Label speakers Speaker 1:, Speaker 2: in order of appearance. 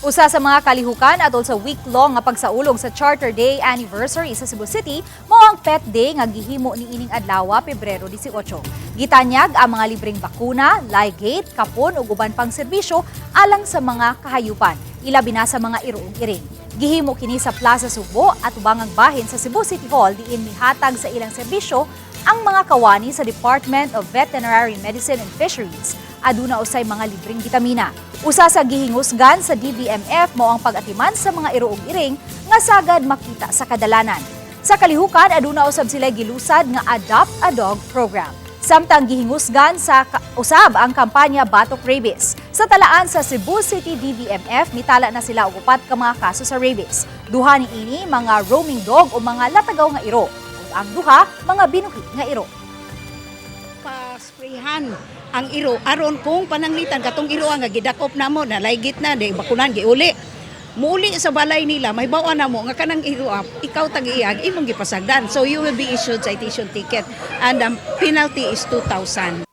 Speaker 1: Usa sa mga kalihukan atol sa week-long nga pagsaulog sa Charter Day anniversary sa Cebu City mao ang Pet Day nga gihimo niining adlaw, Pebrero 18. Gitanyag ang mga libreng bakuna, ligate, kapon ug uban pang serbisyo alang sa mga kahayupan, ilabi na sa mga iro ug iring. Gihimo kini sa Plaza Sugbo at ubangang bahin sa Cebu City Hall, diin mihatag sa ilang serbisyo ang mga kawani sa Department of Veterinary Medicine and Fisheries. Aduna usay mga libreng bitamina. Usa sa gihingusgan sa DVMF mao ang pag-atiman sa mga iro ug iring nga sagad makita sa kadalanan. Sa kalihukan, aduna usab sila gilusad nga Adopt a Dog program. Samtang gihingusgan sa usab ang kampanya Batok Rabies. Sa talaan sa Cebu City DVMF, mitala na sila og upat ka mga kaso sa rabies. Duha ni ini mga roaming dog o mga latagaw nga iro. Ug ang duha mga binuhi nga iro.
Speaker 2: Pa-sprayhan ang iro aron kung pananglitan katong iro nga gidakop namo na ligate na di bakunan, giuli, muuli sa balay nila, mahibaw namo nga kanang iro ah, ikaw tag-iyag imong gipasagdan, so you will be issued citation ticket and the penalty is 2,000.